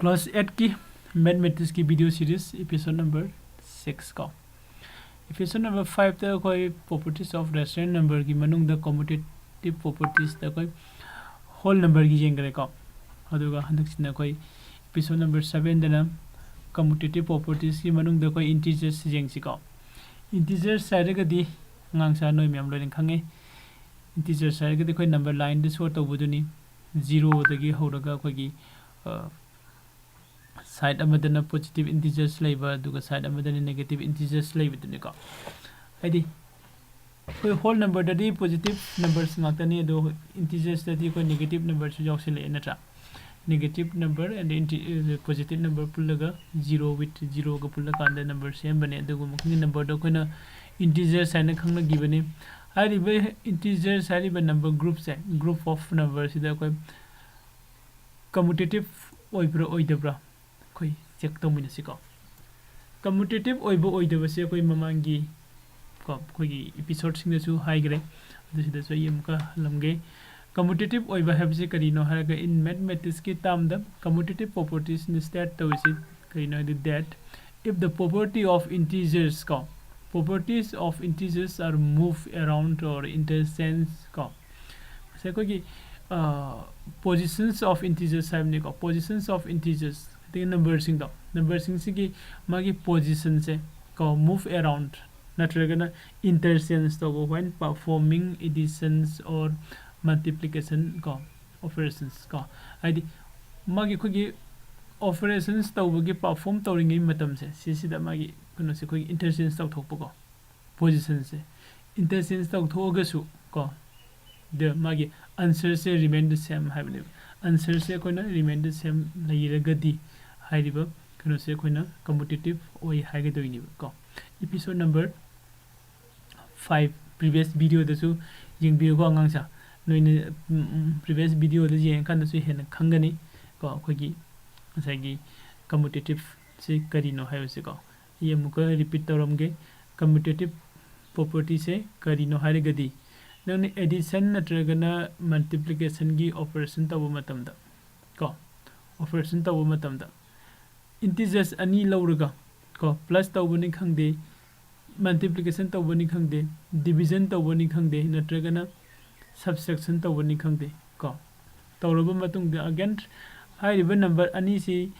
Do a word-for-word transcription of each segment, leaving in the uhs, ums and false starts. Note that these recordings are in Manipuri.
Class eightꯀꯤ Mathematicsꯀꯤ video series episode number six ꯀꯣ꯫ Episode number fiveꯇ ꯑꯩꯈꯣꯏ properties of rational numberꯒꯤ ꯃꯅꯨꯡꯗ commutative propertiesꯇ ꯑꯩꯈꯣꯏ whole numberꯒꯤ ꯌꯦꯡꯈ꯭ꯔꯦꯀꯣ꯫ ꯑꯗꯨꯒ ꯍꯟꯗꯛꯁꯤꯅ ꯑꯩꯈꯣꯏ episode number sevenꯗꯅ commutative propertiesꯀꯤ ꯃꯅꯨꯡꯗ ꯑꯩꯈꯣꯏ integers ꯌꯦꯡꯁꯤꯀꯣ꯫ Integers ꯍꯥꯏꯔꯒꯗꯤ ꯑꯉꯥꯡꯁꯥ ꯅꯣꯏ ꯃꯌꯥꯝ ꯂꯣꯏꯅ ꯈꯪꯉꯦ꯫ Integers ꯍꯥꯏꯔꯒꯗꯤ ꯑꯩꯈꯣꯏ number lineꯗ show ꯇꯧꯕꯗꯨꯅꯤ꯫ Zeroꯗꯒꯤ ꯍꯧꯔꯒ ꯑꯩꯈꯣꯏꯒꯤ side ꯑꯃꯗꯅ positive integers ꯂꯩꯕ, ꯑꯗꯨꯒ side ꯑꯃꯗꯅ negative integers ꯂꯩꯕꯗꯨꯅꯤꯀꯣ꯫ ꯍꯥꯏꯗꯤ ꯑꯩꯈꯣꯏ whole numberꯗꯗꯤ positive numbers ꯉꯥꯛꯇꯅꯤ, ꯑꯗꯣ integersꯇꯗꯤ ꯑꯩꯈꯣꯏ negative numberꯁꯨ ꯌꯥꯎꯁꯤꯜꯂꯛꯑꯦ ꯅꯠꯇ꯭ꯔꯥ? Negative number and positive number ꯄꯨꯜꯂꯒ zero with zeroꯒ ꯄꯨꯜꯂꯀꯥꯟꯗ number ꯁꯦꯝꯕꯅꯦ꯫ ꯑꯗꯨꯒꯨꯝꯕ ꯈꯪꯗꯦ numberꯗꯣ ꯑꯩꯈꯣꯏꯅ integers ꯍꯥꯏꯅ ꯈꯪꯅꯈꯤꯕꯅꯤ꯫ ꯍꯥꯏꯔꯤꯕ integers ꯍꯥꯏꯔꯤꯕ number groupꯁꯦ, group of numberꯁꯤꯗ ꯑꯩꯈꯣꯏ commutative ꯑꯣꯏꯕ꯭ꯔꯥ ꯑꯣꯏꯗꯕ꯭ꯔꯥ ꯑꯩꯈꯣꯏ check ꯇꯧꯃꯤꯟꯅꯁꯤꯀꯣ꯫ Commutative ꯑꯣꯏꯕ ꯑꯣꯏꯗꯕꯁꯦ ꯑꯩꯈꯣꯏ ꯃꯃꯥꯡꯒꯤ ꯀꯣ ꯑꯩꯈꯣꯏꯒꯤ episodeꯁꯤꯡꯗꯁꯨ ꯍꯥꯏꯈ꯭ꯔꯦ꯫ ꯑꯗꯨ ꯁꯤꯗꯁꯨ ꯑꯩ ꯑꯃꯨꯛꯀ ꯍꯜꯂꯝꯒꯦ꯫ Commutative ꯑꯣꯏꯕ ꯍꯥꯏꯕꯁꯤ ꯀꯔꯤꯅꯣ ꯍꯥꯏꯔꯒ in mathematicsꯀꯤ termꯗ commutative propertiesꯅ state ꯇꯧꯔꯤꯁꯤ ꯀꯔꯤꯅꯣ ꯍꯥꯏꯗꯤ that if the property of integers ꯀꯣ properties of integers are move around or interchange ꯀꯣ ꯁꯦ ꯑꯩꯈꯣꯏꯒꯤ positions of integers ꯍꯥꯏꯕꯅꯤꯀꯣ꯫ Positions of integers ꯍꯥꯏꯗꯤ numberꯁꯤꯡꯗꯣ numberꯁꯤꯡꯁꯤꯒꯤ ꯃꯥꯒꯤ positionꯁꯦ ꯀꯣ move around ꯅꯠꯇ꯭ꯔꯒꯅ interchange ꯇꯧꯕ when performing additions or multiplication ꯀꯣ operations ꯀꯣ ꯍꯥꯏꯗꯤ ꯃꯥꯒꯤ ꯑꯩꯈꯣꯏꯒꯤ operations ꯇꯧꯕꯒꯤ perform ꯇꯧꯔꯤꯉꯩ ꯃꯇꯝꯁꯦ ꯁꯤꯁꯤꯗ ꯃꯥꯒꯤ ꯀꯩꯅꯣꯁꯦ ꯑꯩꯈꯣꯏꯒꯤ interchange ꯇꯧꯊꯣꯛꯄꯀꯣ positionꯁꯦ interchange ꯇꯧꯊꯣꯛꯑꯒꯁꯨ ꯀꯣ the ꯃꯥꯒꯤ answerꯁꯦ remain the same ꯍꯥꯏꯕꯅꯦꯕ꯫ Answerꯁꯦ ꯑꯩꯈꯣꯏꯅ remain the same ꯂꯩꯔꯒꯗꯤ ꯍꯥꯏꯔꯤꯕ ꯀꯩꯅꯣꯁꯦ ꯑꯩꯈꯣꯏꯅ commutative ꯑꯣꯏ ꯍꯥꯏꯒꯗꯣꯏꯅꯦꯕ ꯀꯣ꯫ Episode number five previous videoꯗꯁꯨ ꯌꯦꯡꯕꯤꯌꯨꯀꯣ ꯑꯉꯥꯡꯁꯥ꯫ ꯅꯣꯏꯅ previous videoꯗ ꯌꯦꯡꯉꯀꯥꯟꯗꯁꯨ ꯍꯦꯟꯅ ꯈꯪꯒꯅꯤ ꯀꯣ ꯑꯩꯈꯣꯏꯒꯤ ꯉꯁꯥꯏꯒꯤ commutativeꯁꯤ ꯀꯔꯤꯅꯣ ꯍꯥꯏꯕꯁꯤꯀꯣ꯫ ꯑꯩ ꯑꯃꯨꯛꯀ repeat ꯇꯧꯔꯝꯒꯦ꯫ Commutative propertyꯁꯦ ꯀꯔꯤꯅꯣ ꯍꯥꯏꯔꯒꯗꯤ ꯅꯪꯅ addition ꯅꯠꯇ꯭ꯔꯒꯅ multiplicationꯒꯤ operation ꯇꯧꯕ ꯃꯇꯝꯗ ꯀꯣ operation ꯇꯧꯕ ꯃꯇꯝꯗ integers ꯑꯅꯤ ꯂꯧꯔꯒ ꯀꯣ, plus ꯇꯧꯕꯅꯤ ꯈꯪꯗꯦ, multiplication ꯇꯧꯕꯅꯤ ꯈꯪꯗꯦ, division ꯇꯧꯕꯅꯤ ꯈꯪꯗꯦ, ꯅꯠꯇ꯭ꯔꯒꯅ subtraction ꯇꯧꯕꯅꯤ ꯈꯪꯗꯦ ꯀꯣ, ꯇꯧꯔꯕ ꯃꯇꯨꯡꯗ again ꯍꯥꯏꯔꯤꯕ number ꯑꯅꯤꯁꯤ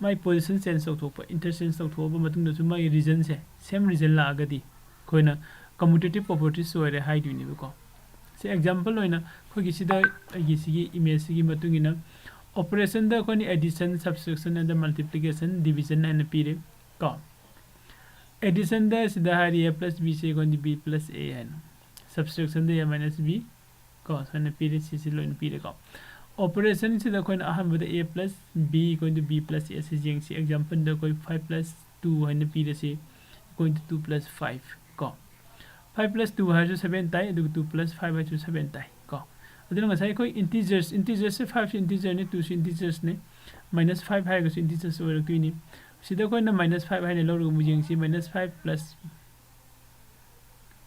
ꯃꯥꯏ position change ꯇꯧꯊꯣꯛꯄ, interchange ꯇꯧꯊꯣꯛꯑꯕ ꯃꯇꯨꯡꯗꯁꯨ ꯃꯥꯒꯤ regionꯁꯦ same region ꯂꯥꯛꯑꯒꯗꯤ ꯑꯩꯈꯣꯏꯅ commutative properties ꯑꯣꯏꯔꯦ ꯍꯥꯏꯗꯣꯏꯅꯦꯕꯀꯣ꯫ ꯁꯤ example ꯑꯣꯏꯅ ꯑꯩꯈꯣꯏꯒꯤ ꯁꯤꯗ ꯑꯩꯒꯤ ꯁꯤꯒꯤ image ꯁꯤꯒꯤ ꯃꯇꯨꯡ ꯏꯟꯅ operationꯗ ꯑꯩꯈꯣꯏꯅ addition, subtraction and multiplication, division ꯍꯥꯏꯅ ꯄꯤꯔꯦ ꯀꯣ꯫ Additionꯗ ꯁꯤꯗ ꯍꯥꯏꯔꯤ a plus b say equal to b plus a ꯍꯥꯏꯅ, subtractionꯗ a minus b ꯀꯣ, ꯁꯨꯃꯥꯏꯅ ꯄꯤꯔꯦ, ꯁꯤꯁꯤ ꯂꯣꯏꯅ ꯄꯤꯔꯦꯀꯣ꯫ Operationꯁꯤꯗ ꯑꯩꯈꯣꯏꯅ ꯑꯍꯥꯟꯕꯗ a plus b equal to b plus a ꯁꯤ ꯌꯦꯡꯁꯤ꯫ Exampleꯗ ꯑꯩꯈꯣꯏ five plus two ꯍꯥꯏꯅ ꯄꯤꯔꯁꯤ, equal to two plus five ꯀꯣ꯫ Five plus two ꯍꯥꯏꯔꯁꯨ seven ꯇꯥꯏ, ꯑꯗꯨꯒ two plus five ꯍꯥꯏꯔꯁꯨ seven ꯇꯥꯏ ꯀꯣ꯫ ꯑꯗꯨꯅ ꯉꯁꯥꯏ ꯑꯩꯈꯣꯏ integers, integersꯁꯦ fiveꯁꯨ integerꯅꯤ, twoꯁꯨ integersꯅꯤ, minus five ꯍꯥꯏꯔꯒꯁꯨ integers ꯑꯣꯏꯔꯛꯇꯣꯏꯅꯤ꯫ ꯁꯤꯗ ꯑꯩꯈꯣꯏꯅ minus five ꯍꯥꯏꯅ ꯂꯧꯔꯒ ꯑꯃꯨꯛ ꯌꯦꯡꯁꯤ, minus five plus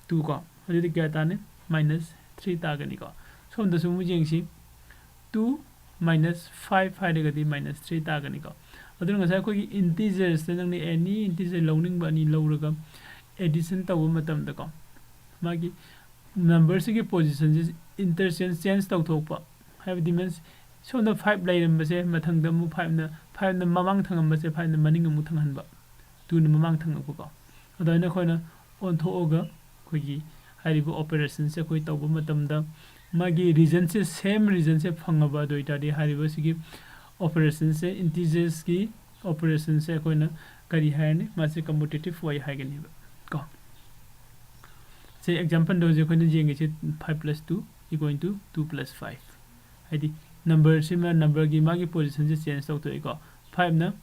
two ꯀꯣ, ꯑꯗꯨꯗꯤ ꯀꯌꯥ ꯇꯥꯅꯤ? Minus three ꯇꯥꯒꯅꯤꯀꯣ꯫ ꯁꯣꯝꯗꯁꯨ ꯑꯃꯨꯛ ꯌꯦꯡꯁꯤ, two minus five ꯍꯥꯏꯔꯒꯗꯤ minus three ꯇꯥꯒꯅꯤꯀꯣ꯫ ꯑꯗꯨꯅ ꯉꯁꯥꯏ ꯑꯩꯈꯣꯏꯒꯤ integersꯇ ꯅꯪꯅ any integer ꯂꯧꯅꯤꯡꯕ ꯑꯅꯤ ꯂꯧꯔꯒ addition ꯇꯧꯕ ꯃꯇꯝꯗꯀꯣ, ꯃꯥꯒꯤ numberꯁꯤꯒꯤ positionꯁꯦ interchange, change ꯇꯧꯊꯣꯛꯄ, ꯍꯥꯏꯕꯗꯤ means ꯁꯣꯝꯗ five ꯂꯩꯔꯝꯕꯁꯦ ꯃꯊꯪꯗ ꯑꯃꯨꯛ fiveꯅ, fiveꯅ ꯃꯃꯥꯡ ꯊꯪꯉꯝꯕꯁꯦ fiveꯅ ꯃꯅꯤꯡ ꯑꯃꯨꯛ ꯊꯪꯍꯟꯕ, twoꯅ ꯃꯃꯥꯡ ꯊꯪꯉꯛꯄꯀꯣ꯫ ꯑꯗꯨꯃꯥꯏꯅ ꯑꯩꯈꯣꯏꯅ ꯑꯣꯟꯊꯣꯛꯑꯒ ꯑꯩꯈꯣꯏꯒꯤ ꯍꯥꯏꯔꯤꯕ operationꯁꯦ ꯑꯩꯈꯣꯏ ꯇꯧꯕ ꯃꯇꯝꯗ ꯃꯥꯒꯤ regionꯁꯦ same regionꯁꯦ ꯐꯪꯉꯕ ꯑꯗꯨ ꯑꯣꯏꯇꯥꯔꯗꯤ ꯍꯥꯏꯔꯤꯕ ꯁꯤꯒꯤ operationꯁꯦ, integersꯀꯤ operationꯁꯦ ꯑꯩꯈꯣꯏꯅ ꯀꯔꯤ ꯍꯥꯏꯔꯅꯤ? ꯃꯥꯁꯦ commutative ꯑꯣꯏ ꯍꯥꯏꯒꯅꯦꯕ ꯀꯣ꯫ ꯁꯤ exampleꯗ ꯍꯧꯖꯤꯛ ꯑꯩꯈꯣꯏꯅ ꯌꯦꯡꯉꯤꯁꯦ five plus two equal to two plus five꯫ ꯍꯥꯏꯗꯤ numberꯁꯤꯃ, numberꯒꯤ ꯃꯥꯒꯤ positionꯁꯦ change ꯇꯧꯊꯣꯛꯑꯦꯀꯣ꯫ Fiveꯅ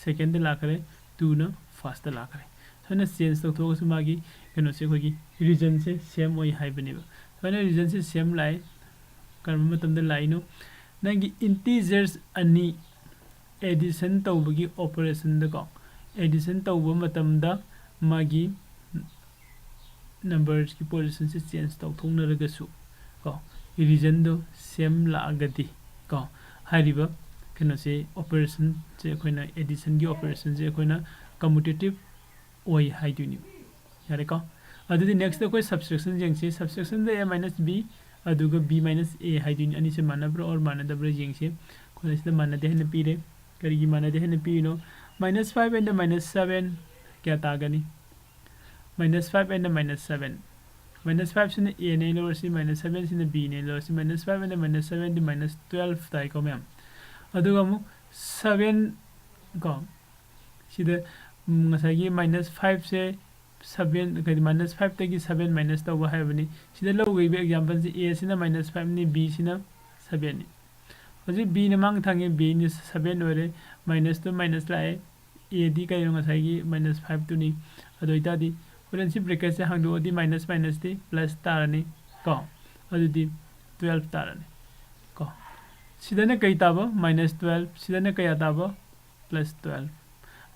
secondꯗ ꯂꯥꯛꯈ꯭ꯔꯦ, twoꯅ firstꯇ ꯂꯥꯛꯈ꯭ꯔꯦ꯫ ꯁꯨꯃꯥꯏꯅ change ꯇꯧꯊꯣꯛꯑꯒꯁꯨ ꯃꯥꯒꯤ ꯀꯩꯅꯣꯁꯦ, ꯑꯩꯈꯣꯏꯒꯤ regionꯁꯦ same ꯑꯣꯏ ꯍꯥꯏꯕꯅꯦꯕ꯫ ꯁꯨꯃꯥꯏꯅ regionꯁꯦ same ꯂꯥꯛꯑꯦ꯫ ꯀꯔꯝꯕ ꯃꯇꯝꯗ ꯂꯥꯛꯏꯅꯣ? ꯅꯪꯒꯤ integers ꯑꯅꯤ addition ꯇꯧꯕꯒꯤ operationꯗꯀꯣ, addition ꯇꯧꯕ ꯃꯇꯝꯗ ꯃꯥꯒꯤ numberꯁꯀꯤ positionꯁꯦ change ꯇꯧꯊꯣꯛꯅꯔꯒꯁꯨ ꯀꯣ, regionꯗꯣ same ꯂꯥꯛꯑꯒꯗꯤ ꯀꯣ, ꯍꯥꯏꯔꯤꯕ ꯀꯩꯅꯣꯁꯦ, operationꯁꯦ, ꯑꯩꯈꯣꯏꯅ additionꯒꯤ operationꯁꯦ ꯑꯩꯈꯣꯏꯅ commutative ꯑꯣꯏ ꯍꯥꯏꯗꯣꯏꯅꯤ꯫ ꯌꯥꯔꯦꯀꯣ? ꯑꯗꯨꯗꯤ next ꯑꯩꯈꯣꯏ subtraction ꯌꯦꯡꯁꯤ꯫ Subtractionꯗ a minus b ꯑꯗꯨꯒ b minus a ꯍꯥꯏꯗꯣꯏꯅꯤ꯫ ꯑꯅꯤꯁꯦ ꯃꯥꯟꯅꯕ꯭ꯔꯥ or ꯃꯥꯟꯅꯗꯕ꯭ꯔꯥ ꯌꯦꯡꯁꯤ꯫ ꯑꯩꯈꯣꯏꯅ ꯁꯤꯗ ꯃꯥꯟꯅꯗꯦ ꯍꯥꯏꯅ ꯄꯤꯔꯦ꯫ ꯀꯔꯤꯒꯤ ꯃꯥꯟꯅꯗꯦ ꯍꯥꯏꯅ ꯄꯤꯔꯤꯅꯣ? Minus five and minus seven ꯀꯌꯥ ꯇꯥꯒꯅꯤ? Minus five and minus seven꯫ Minus fiveꯁꯤꯅ aꯅꯦ ꯂꯧꯔꯁꯤ, minus sevenꯁꯤꯅ bꯅꯦ ꯂꯧꯔꯁꯤ꯫ Minus five and minus sevenꯗꯤ minus twelve ꯇꯥꯏꯀꯣ ꯃꯌꯥꯝ꯫ ꯑꯗꯨꯒ ꯑꯃꯨꯛ seven ꯀꯣ, ꯁꯤꯗ, ꯎꯝ, ꯉꯁꯥꯏꯒꯤ minus fiveꯁꯦ seven, ꯀꯩ, minus fiveꯇꯒꯤ seven minus ꯇꯧꯕ ꯍꯥꯏꯕꯅꯤ꯫ ꯁꯤꯗ ꯂꯧꯈꯤꯕ exampleꯁꯦ, aꯁꯤꯅ minus fiveꯅꯤ, bꯁꯤꯅ sevenꯅꯤ꯫ ꯍꯧꯖꯤꯛ bꯅ ꯃꯥꯡ ꯊꯪꯉꯦ, bꯅ seven ꯑꯣꯏꯔꯦ, minus two minus ꯂꯥꯛꯑꯦ, aꯗꯤ ꯀꯩꯅꯣ? ꯉꯁꯥꯏꯒꯤ minus fiveꯇꯨꯅꯤ꯫ ꯑꯗꯨ ꯑꯣꯏꯇꯥꯔꯗꯤ ꯍꯣꯔꯦꯟ ꯁꯤ bracketꯁꯦ ꯍꯥꯡꯗꯣꯛꯑꯗꯤ minus minusꯇꯤ plus ꯇꯥꯔꯅꯤ ꯀꯣ, ꯑꯗꯨꯗꯤ twelve ꯇꯥꯔꯅꯤ ꯀꯣ꯫ ꯁꯤꯗꯅ ꯀꯩ ꯇꯥꯕ? Minus twelve꯫ ꯁꯤꯗꯅ ꯀꯌꯥ ꯇꯥꯕ? Plus twelve꯫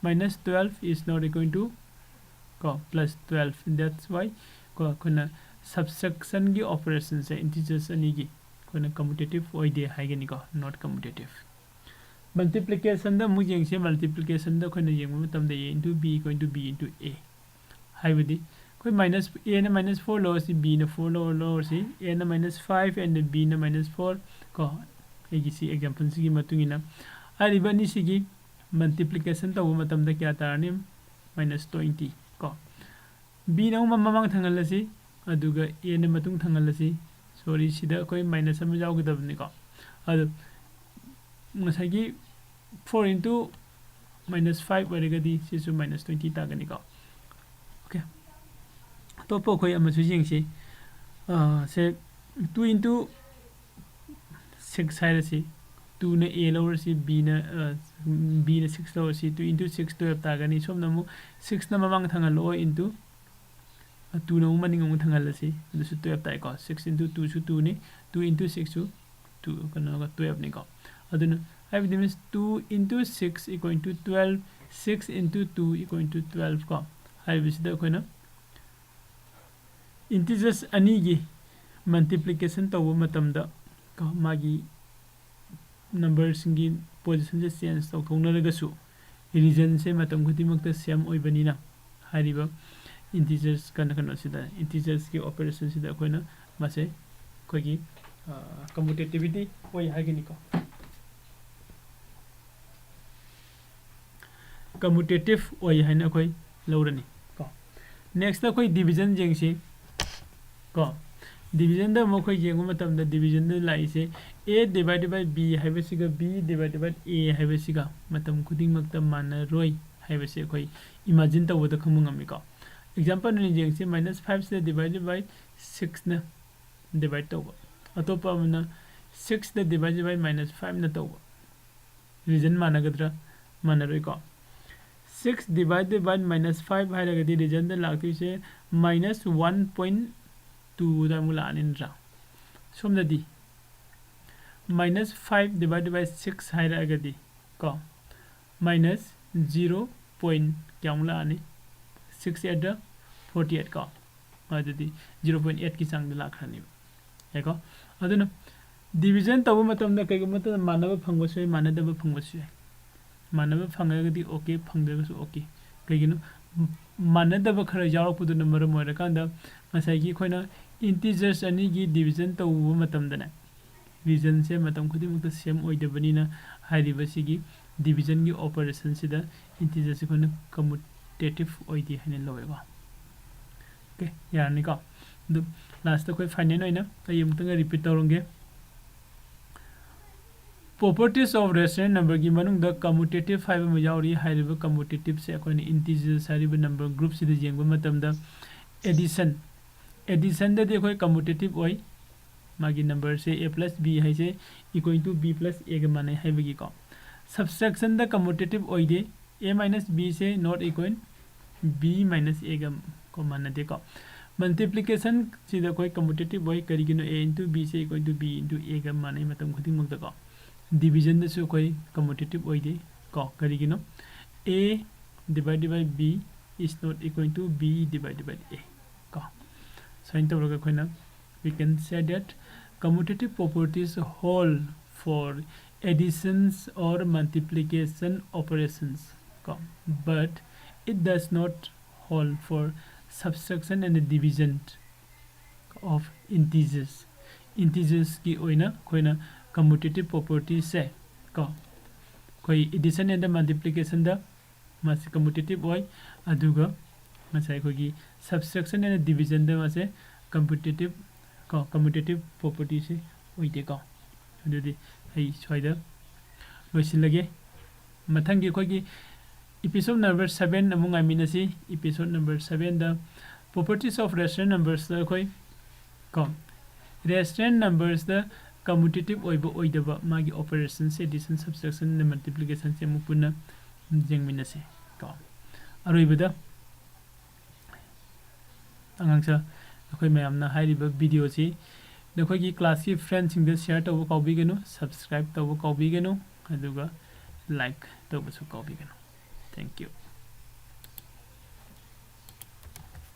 Minus twelve is not equal to ꯀꯣ, plus twelve꯫ That's why ꯀꯣ, ꯑꯩꯈꯣꯏꯅ subtractionꯒꯤ operationꯁꯦ integers ꯑꯅꯤꯒꯤ ꯑꯩꯈꯣꯏꯅ commutative ꯑꯣꯏꯗꯦ ꯍꯥꯏꯒꯅꯤꯀꯣ, not commutative꯫ Multiplicationꯗ ꯑꯃꯨꯛ ꯌꯦꯡꯁꯤ꯫ Multiplicationꯗ ꯑꯩꯈꯣꯏꯅ ꯌꯦꯡꯕ ꯃꯇꯝꯗ a into b equal to b into a ꯍꯥꯏꯕꯗꯤ ꯑꯩꯈꯣꯏ minus, aꯅ minus four ꯂꯧꯔꯁꯤ, bꯅ four ꯂꯧꯔ, ꯂꯧꯔꯁꯤ, aꯅ minus five and bꯅ minus four ꯀꯣ, ꯑꯩꯒꯤ ꯁꯤ exampleꯁꯤꯒꯤ ꯃꯇꯨꯡ ꯏꯟꯅ ꯍꯥꯏꯔꯤꯕ ꯑꯅꯤꯁꯤꯒꯤ multiplication ꯇꯧꯕ ꯃꯇꯝꯗ ꯀꯌꯥ ꯇꯥꯔꯅꯤ? Minus twenty ꯀꯣ꯫ bꯅ ꯑꯃꯨꯛ ꯃꯃꯥꯡ ꯊꯪꯍꯜꯂꯁꯤ, ꯑꯗꯨꯒ aꯅ ꯃꯇꯨꯡ ꯊꯪꯍꯜꯂꯁꯤ꯫ Sorry, ꯁꯤꯗ ꯑꯩꯈꯣꯏ minus ꯑꯃ ꯌꯥꯎꯒꯗꯕꯅꯤꯀꯣ꯫ ꯑꯗꯨ ꯉꯁꯥꯏꯒꯤ four into minus five ꯑꯣꯏꯔꯒꯗꯤ ꯁꯤꯁꯨ minus twenty ꯇꯥꯒꯅꯤꯀꯣ꯫ Okay, ꯑꯇꯣꯞꯄ ꯑꯩꯈꯣꯏ ꯑꯃꯁꯨ ꯌꯦꯡꯁꯤ꯫ ꯑ, ꯁꯦ two into six ꯍꯥꯏꯔꯁꯤ, twoꯅ a ꯂꯧꯔꯁꯤ, bꯅ, ꯑ, bꯅ six ꯂꯧꯔꯁꯤ, two into six twelve ꯇꯥꯒꯅꯤ꯫ ꯁꯣꯝꯗ ꯑꯃꯨꯛ sixꯅ ꯃꯃꯥꯡ ꯊꯪꯍꯜꯂꯛꯑꯣ into, ꯑ, twoꯅ ꯑꯃꯨꯛ ꯃꯅꯤꯡ ꯑꯃꯨꯛ ꯊꯪꯍꯜꯂꯁꯤ, ꯑꯗꯨꯁꯨ twelve ꯇꯥꯏꯀꯣ꯫ Six into twoꯁꯨ twoꯅꯤ, two into sixꯁꯨ two, ꯀꯩꯅꯣꯒ, twelveꯅꯤꯀꯣ꯫ ꯑꯗꯨꯅ ꯍꯥꯏꯕꯗꯤ means two into six equal to twelve, six into two equal to twelve ꯀꯣ꯫ ꯍꯥꯏꯕꯁꯤꯗ ꯑꯩꯈꯣꯏꯅ integers ꯑꯅꯤꯒꯤ multiplication ꯇꯧꯕ ꯃꯇꯝꯗ ꯀꯣ, ꯃꯥꯒꯤ ꯅꯝꯕꯔꯁꯤꯡꯒꯤ ꯄꯣꯖꯤꯁꯟꯁꯦ ꯆꯦꯟꯖ ꯇꯧꯊꯣꯛꯅꯔꯒꯁꯨ ꯔꯤꯖꯟꯁꯦ ꯃꯇꯝ ꯈꯨꯗꯤꯡꯃꯛꯇ ꯁꯦꯝ ꯑꯣꯏꯕꯅꯤꯅ ꯍꯥꯏꯔꯤꯕ ꯏꯟꯇꯤꯖꯔꯁ ꯀꯩꯅꯣ ꯀꯩꯅꯣꯁꯤꯗ ꯏꯟꯇꯤꯖꯔꯁꯀꯤ ꯑꯣꯄꯔꯦꯁꯟꯁꯤꯗ ꯑꯩꯈꯣꯏꯅ ꯃꯁꯦ ꯑꯩꯈꯣꯏꯒꯤ ꯀꯝꯃꯨꯇꯦꯇꯤꯕꯤꯇꯤ ꯑꯣꯏ ꯍꯥꯏꯒꯅꯤꯀꯣ꯫ ꯀꯝꯃꯨꯇꯦꯇꯤꯞ ꯑꯣꯏ ꯍꯥꯏꯅ ꯑꯩꯈꯣꯏ ꯂꯧꯔꯅꯤ ꯀꯣ꯫ ꯅꯦꯛꯁꯇ ꯑꯩꯈꯣꯏ ꯗꯤꯕꯤꯖꯟ ꯌꯦꯡꯁꯤ ꯀꯣ꯫ ꯗꯤꯕꯤꯖꯟꯗ ꯑꯃꯨꯛ ꯑꯩꯈꯣꯏ ꯌꯦꯡꯕ ꯃꯇꯝꯗ ꯗꯤꯕꯤꯖꯟꯗ ꯂꯥꯛꯏꯁꯦ ꯑꯦ ꯗꯤꯚꯥꯏꯗꯦꯠ ꯕꯥꯏ ꯕꯤ ꯍꯥꯏꯕꯁꯤꯒ ꯕꯤ ꯗꯤꯚꯥꯏꯗꯦꯠ ꯕꯥꯏ ꯑꯦ ꯍꯥꯏꯕꯁꯤꯒ ꯃꯇꯝ ꯈꯨꯗꯤꯡꯃꯛꯇ ꯃꯥꯟꯅꯔꯣꯏ ꯍꯥꯏꯕꯁꯤ ꯑꯩꯈꯣꯏ ꯏꯃꯥꯖꯤꯟ ꯇꯧꯕꯗ ꯈꯪꯕ ꯉꯝꯃꯤꯀꯣ꯫ ꯑꯦꯛꯖꯥꯝꯄꯜ ꯑꯣꯏꯅ ꯌꯦꯡꯁꯤ, ꯃꯥꯏꯅꯁ ꯐꯥꯏꯚꯁꯤꯗ ꯗꯤꯚꯥꯏꯗꯦꯠ ꯕꯥꯏ ꯁꯤꯛꯁꯅ ꯗꯤꯚꯥꯏꯠ ꯇꯧꯕ, ꯑꯇꯣꯞꯄ ꯑꯃꯅ ꯁꯤꯛꯁꯅ ꯗꯤꯚꯥꯏꯗꯦꯠ ꯕꯥꯏ ꯃꯥꯏꯅꯁ ꯐꯥꯏꯚꯅ ꯇꯧꯕ꯫ ꯔꯤꯖꯟ ꯃꯥꯟꯅꯒꯗ꯭ꯔꯥ? ꯃꯥꯟꯅꯔꯣꯏꯀꯣ꯫ Six divided by minus five ꯍꯥꯏꯔꯒꯗꯤ ꯔꯤꯖꯟꯗ ꯂꯥꯛꯇꯣꯏꯁꯦ ꯃꯥꯏꯅꯁ ꯋꯥꯟ ꯄꯣꯏꯟ ꯇꯨꯗ ꯑꯃꯨꯛ ꯂꯥꯛꯑꯅꯤ ꯅꯠꯇ꯭ꯔꯥ? ꯁꯣꯝꯗꯗꯤ minus five divided by six ꯍꯥꯏꯔꯛꯑꯒꯗꯤ ꯀꯣ, ꯃꯥꯏꯅꯁ ꯖꯤꯔꯣ ꯄꯣꯏꯟ ꯀꯌꯥꯃꯨꯛ ꯂꯥꯛꯑꯅꯤ? ꯁꯤꯛꯁ ꯑꯦꯠ ꯗ ꯐꯣꯔꯇꯤ ꯑꯦꯠ ꯀꯣ, ꯑꯗꯨꯗꯤ ꯖꯤꯔꯣ ꯄꯣꯏꯟ ꯑꯦꯠꯀꯤ ꯆꯥꯡꯗ ꯂꯥꯛꯈ꯭ꯔꯅꯦꯕ꯫ ꯌꯥꯏꯀꯣ? ꯑꯗꯨꯅ ꯗꯤꯕꯤꯖꯟ ꯇꯧꯕ ꯃꯇꯝꯗ ꯀꯩꯒꯨꯝꯕ ꯃꯇꯝꯗ ꯃꯥꯟꯅꯕ ꯐꯪꯕꯁꯨ ꯌꯥꯏ, ꯃꯥꯟꯅꯗꯕ ꯐꯪꯕꯁꯨ ꯌꯥꯏ꯫ ꯃꯥꯟꯅꯕ ꯐꯪꯉꯒꯗꯤ ꯑꯣꯀꯦ, ꯐꯪꯗ꯭ꯔꯒꯁꯨ ꯑꯣꯀꯦ꯫ ꯀꯩꯒꯤꯅꯣ? ꯃꯥꯟꯅꯗꯕ ꯈꯔ ꯌꯥꯎꯔꯛꯄꯗꯨꯅ ꯃꯔꯝ ꯑꯣꯏꯔꯀꯥꯟꯗ ꯉꯁꯥꯏꯒꯤ ꯑꯩꯈꯣꯏꯅ ꯏꯟꯇꯤꯖꯔꯁ ꯑꯅꯤꯒꯤ ꯗꯤꯕꯤꯖꯟ ꯇꯧꯕ ꯃꯇꯝꯗꯅꯦ, ꯔꯤꯖꯟꯁꯦ ꯃꯇꯝ ꯈꯨꯗꯤꯡꯃꯛꯇ ꯁꯦꯝ ꯑꯣꯏꯗꯕꯅꯤꯅ ꯍꯥꯏꯔꯤꯕꯁꯤꯒꯤ ꯗꯤꯕꯤꯖꯟꯒꯤ ꯑꯣꯄꯔꯦꯁꯟꯁꯤꯗ ꯏꯟꯇꯤꯖꯔꯁꯦ ꯑꯩꯈꯣꯏꯅ ꯀꯝꯃꯨꯇꯦꯇꯤꯞ ꯑꯣꯏꯗꯦ ꯍꯥꯏꯅ ꯂꯧꯋꯦꯀꯣ꯫ ꯑꯣꯀꯦ, ꯌꯥꯔꯅꯤꯀꯣ? ꯑꯗꯨ ꯂꯥꯁꯇ ꯑꯩꯈꯣꯏ ꯐꯥꯏꯅꯦꯜ ꯑꯣꯏꯅ ꯑꯩ ꯑꯃꯨꯛꯇꯪꯒ ꯔꯤꯄꯤꯠ ꯇꯧꯔꯝꯒꯦ꯫ Properties of rational numberꯒꯤ ꯃꯅꯨꯡꯗ ꯀꯝꯃꯨꯇꯦꯇꯤꯞ ꯍꯥꯏꯕ ꯑꯃ ꯌꯥꯎꯔꯤ꯫ ꯍꯥꯏꯔꯤꯕ ꯀꯝꯃꯨꯇꯦꯇꯤꯞꯁꯦ ꯑꯩꯈꯣꯏꯅ ꯏꯟꯇꯤꯖꯔꯁ ꯍꯥꯏꯔꯤꯕ ꯅꯝꯕꯔ ꯒ꯭ꯔꯨꯞꯁꯤꯗ ꯌꯦꯡꯕ ꯃꯇꯝꯗ ꯑꯦꯗꯤꯁꯟ, ꯑꯦꯗꯤꯁꯟꯗꯗꯤ ꯑꯩꯈꯣꯏ ꯀꯝꯃꯨꯇꯦꯇꯤꯞ ꯑꯣꯏ꯫ ꯃꯥꯒꯤ ꯅꯝꯕꯔꯁꯦ ꯑꯦ ꯄ꯭ꯂꯁ ꯕꯤ ꯍꯥꯏꯁꯦ ꯏꯀ꯭ꯋꯦꯜ ꯇꯨ ꯕꯤ ꯄ꯭ꯂꯁ ꯑꯦꯒ ꯃꯥꯟꯅꯩ ꯍꯥꯏꯕꯒꯤꯀꯣ꯫ ꯁꯕꯇ꯭ꯔꯦꯛꯁꯟꯗ ꯀꯝꯃꯨꯇꯦꯇꯤꯞ ꯑꯣꯏꯗꯦ꯫ ꯑꯦ ꯃꯥꯏꯅꯁ ꯕꯤꯁꯦ ꯅꯣꯠ ꯏꯀ꯭ꯋꯦꯜ ꯕꯤ ꯃꯥꯏꯅꯁ ꯑꯦꯒ ꯀꯣ ꯃꯥꯟꯅꯗꯦꯀꯣ꯫ ꯃꯜꯇꯤꯄ꯭ꯂꯤꯀꯦꯁꯟꯁꯤꯗ ꯑꯩꯈꯣꯏ ꯀꯝꯃꯨꯇꯦꯇꯤꯞ ꯑꯣꯏ꯫ ꯀꯔꯤꯒꯤꯅꯣ? ꯑꯦ ꯏꯟꯇꯨ ꯕꯤꯁꯦ ꯏꯀ꯭ꯋꯦꯜ ꯇꯨ ꯕꯤ ꯏꯟꯇꯨ ꯑꯦꯒ ꯃꯥꯟꯅꯩ ꯃꯇꯝ ꯈꯨꯗꯤꯡꯃꯛꯇꯀꯣ꯫ ꯗꯤꯕꯤꯖꯟꯗꯁꯨ ꯑꯩꯈꯣꯏ ꯀꯝꯃꯨꯇꯦꯇꯤꯞ ꯑꯣꯏꯗꯦ ꯀꯣ꯫ ꯀꯔꯤꯒꯤꯅꯣ? A divided by B is not equal to B divided by A ꯀꯣ꯫ ꯁꯨꯃꯥꯏꯅ ꯇꯧꯔꯒ ꯑꯩꯈꯣꯏꯅ we can say that commutative properties hold for additions or multiplication operations ꯀꯣ, but it does not hold for subtraction and division of integers. Integersꯀꯤ ꯑꯣꯏꯅ ꯑꯩꯈꯣꯏꯅ commutative propertyꯁꯦ ꯀꯣ, ꯑꯩꯈꯣꯏ addition and multiplicationꯗ ꯃꯥꯁꯤ commutative ꯑꯣꯏ, ꯑꯗꯨꯒ ꯉꯁꯥꯏ ꯑꯩꯈꯣꯏꯒꯤ subtraction and divisionꯗ ꯃꯥꯁꯦ commutative ꯀꯣ, commutative propertyꯁꯦ ꯑꯣꯏꯗꯦꯀꯣ꯫ ꯑꯗꯨꯗꯤ ꯑꯩ ꯁ꯭ꯋꯥꯏꯗ ꯂꯣꯏꯁꯤꯜꯂꯒꯦ꯫ ꯃꯊꯪꯒꯤ ꯑꯩꯈꯣꯏꯒꯤ episode number seven ꯑꯃꯨꯛ ꯉꯥꯏꯃꯤꯟꯅꯁꯤ꯫ Episode number sevenꯗ properties of rational numbersꯇ ꯑꯩꯈꯣꯏ ꯀꯣ, rational numbersꯇ commutative ꯑꯣꯏꯕ ꯑꯣꯏꯗꯕ ꯃꯥꯒꯤ operations, addition, subtraction, multiplicationꯁꯦ ꯑꯃꯨꯛ ꯄꯨꯟꯅ ꯌꯦꯡꯃꯤꯟꯅꯁꯤ ꯀꯣ꯫ ꯑꯔꯣꯏꯕꯗ ꯑꯉꯥꯡꯁꯥ, ꯑꯩꯈꯣꯏ ꯃꯌꯥꯝꯅ ꯍꯥꯏꯔꯤꯕ videoꯁꯤ ꯅꯈꯣꯏꯒꯤ classꯀꯤ friendꯁꯤꯡꯗ share ꯇꯧꯕ ꯀꯥꯎꯕꯤꯒꯅꯨ, subscribe ꯇꯧꯕ ꯀꯥꯎꯕꯤꯒꯅꯨ, ꯑꯗꯨꯒ like ꯇꯧꯕꯁꯨ ꯀꯥꯎꯕꯤꯒꯅꯨ꯫ Thank you꯫